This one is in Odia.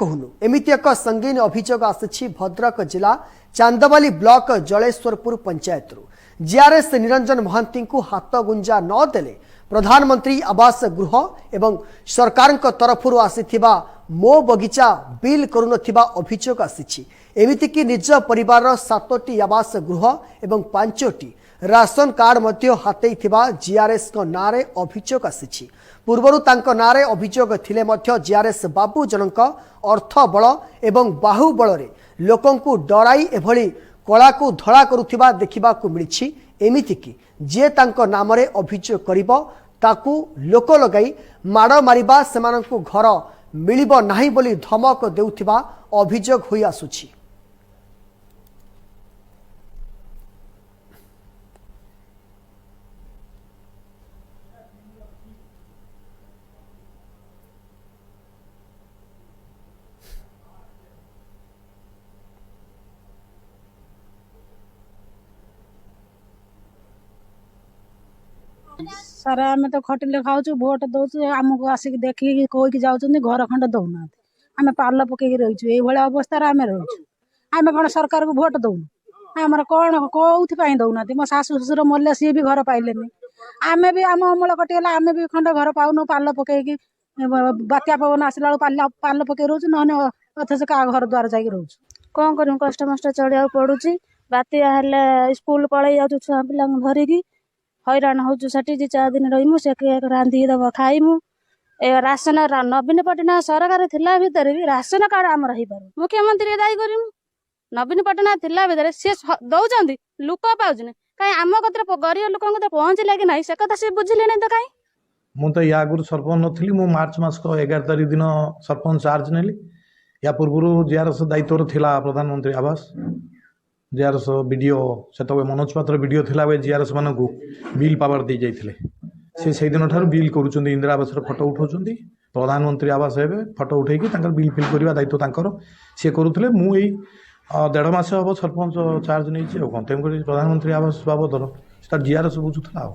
କହୁନୁ। ଏମିତି ଏକ ସଙ୍ଗୀନ ଅଭିଯୋଗ ଆସିଛି ଭଦ୍ରକ ଜିଲ୍ଲା ଚାନ୍ଦବାଲି ବ୍ଲକ ଜଳେଶ୍ୱରପୁର ପଞ୍ଚାୟତରୁ। ଜିଆର୍ଏସ୍ ନିରଞ୍ଜନ ମହାନ୍ତିଙ୍କୁ ହାତ ଗୁଞ୍ଜା ନ ଦେଲେ ପ୍ରଧାନମନ୍ତ୍ରୀ ଆବାସ ଗୃହ ଏବଂ ସରକାରଙ୍କ ତରଫରୁ ଆସିଥିବା ମୋ ବଗିଚା ବିଲ୍ କରୁନଥିବା ଅଭିଯୋଗ ଆସିଛି। ଏମିତିକି ନିଜ ପରିବାରର 7ଟି ଆବାସ ଗୃହ ଏବଂ 5ଟି ରାସନ କାର୍ଡ ମଧ୍ୟ ହାତେଇଥିବା ଜିଆର୍ଏସ୍ଙ୍କ ନାଁରେ ଅଭିଯୋଗ ଆସିଛି। ପୂର୍ବରୁ ତାଙ୍କ ନାଁରେ ଅଭିଯୋଗ ଥିଲେ ମଧ୍ୟ ଜିଆର୍ଏସ୍ ବାବୁ ଜଣଙ୍କ ଅର୍ଥ ବଳ ଏବଂ ବାହୁବଳରେ ଲୋକଙ୍କୁ ଡରାଇ ଏଭଳି କଳାକୁ ଧଳା କରୁଥିବା ଦେଖିବାକୁ ମିଳିଛି। ଏମିତିକି ଯିଏ ତାଙ୍କ ନାମରେ ଅଭିଯୋଗ କରିବ, ତାକୁ ଲୋକ ଲଗାଇ ମାଡ଼ ମାରିବା, ସେମାନଙ୍କୁ ଘର ମିଳିବ ନାହିଁ ବୋଲି ଧମକ ଦେଉଥିବା ଅଭିଯୋଗ ହୋଇ ଆସୁଛି। ସାର୍, ଆମେ ତ ଖଟିଲେ ଖାଉଛୁ, ଭୋଟ ଦଉଛୁ। ଆମକୁ ଆସିକି ଦେଖିକି କହିକି ଯାଉଛନ୍ତି, ଘର ଖଣ୍ଡେ ଦଉନାହାନ୍ତି। ଆମେ ପାଲ ପକେଇକି ରହିଛୁ। ଏଇଭଳିଆ ଅବସ୍ଥାରେ ଆମେ ରହୁଛୁ। ଆମେ କ'ଣ ସରକାରକୁ ଭୋଟ ଦଉନୁ? ଆମର କ'ଣ କୋଉଥିପାଇଁ ଦଉନାହାନ୍ତି? ମୋ ଶାଶୁ ଶ୍ୱଶୁର ମଲେ, ସିଏ ବି ଘର ପାଇଲେନି। ଆମେ ବି ଆମ ଅମଳ କଟିଗଲା, ଆମେ ବି ଖଣ୍ଡେ ଘର ପାଉନୁ। ପାଲ ପକେଇକି ବାତ୍ୟା ପବନ ଆସିଲା ବେଳକୁ ପାଲ ପକେଇ ରହୁଛୁ, ନହେଲେ ଅଥଚ କାହା ଘର ଦ୍ୱାର ଯାଇକି ରହୁଛୁ। କ'ଣ କରିବୁ, କଷ୍ଟ ମଷ୍ଟ ଚଳିବାକୁ ପଡୁଛି। ବାତ୍ୟା ହେଲେ ସ୍କୁଲ ପଳେଇ ଯାଉଛୁ ଛୁଆ ପିଲାଙ୍କୁ ଧରିକି, ହଇରାଣ ହଉଛୁ ସେଠି। 2-4 ଦିନ ରହିମୁ, ସେ କିଏ ରାନ୍ଧିକି ଦବ ଖାଇମୁ। ଏ ରାସନ, ନବୀନ ପଟ୍ଟନାୟକ ସରକାର ଥିଲା ଭିତରେ ବି ରାସନ କାର୍ଡ ଆମର ହେଇପାରୁ, ମୁଖ୍ୟମନ୍ତ୍ରୀ ଦାୟୀ କରିମୁ। ନବୀନ ପଟ୍ଟନାୟକ ଥିଲା ଭିତରେ ସିଏ ଦଉଛନ୍ତି, ଲୋକ ପାଉଛନ୍ତି କାଇଁ? ଆମ କତିରେ, ଗରିବ ଲୋକଙ୍କ କତିରେ ପହଞ୍ଚିଲା କି ନାହିଁ, ସେ କଥା ସେ ବୁଝିଲେ ନାହିଁ ତ କାଇଁ? ମୁଁ ତ ୟା ଆଗରୁ ସରପଞ୍ଚ ନଥିଲି। ମୁଁ ମାର୍ଚ୍ଚ ମାସ 11 ତାରିଖ ଦିନ ସରପଞ୍ଚ ଚାର୍ଜ ନେଲି। ୟା ପୂର୍ବରୁ ଜିଆର୍ଏସ୍ ଦାୟିତ୍ୱରେ ଥିଲା ପ୍ରଧାନମନ୍ତ୍ରୀ ଆବାସ। ଜିଆର୍ଏସ୍ ବିଡ଼ିଓ, ସେତେବେଳେ ମନୋଜ ପାତ୍ର ବିଡ଼ିଓ ଥିଲାବେଳେ ଜିଆର୍ଏସ୍ ମାନଙ୍କୁ ବିଲ୍ ପାୱାର ଦେଇଯାଇଥିଲେ। ସେ ସେଇଦିନ ଠାରୁ ବିଲ୍ କରୁଛନ୍ତି। ଇନ୍ଦିରା ଆବାସର ଫଟୋ ଉଠାଉଛନ୍ତି, ପ୍ରଧାନମନ୍ତ୍ରୀ ଆବାସ ହେବେ ଫଟୋ ଉଠେଇକି ତାଙ୍କର ବିଲ୍ ଫିଲ୍ କରିବା ଦାୟିତ୍ୱ ତାଙ୍କର, ସିଏ କରୁଥିଲେ। ମୁଁ ଏଇ ଦେଢ଼ ମାସ ହେବ ସରପଞ୍ଚ ଚାର୍ଜ ନେଇଛି ଆଉ କ'ଣ। ତେଣୁକରି ପ୍ରଧାନମନ୍ତ୍ରୀ ଆବାସ ବାବଦର ସେ ତାର ଜିଆର୍ଏସ୍ ବୁଝୁଥିଲା ଆଉ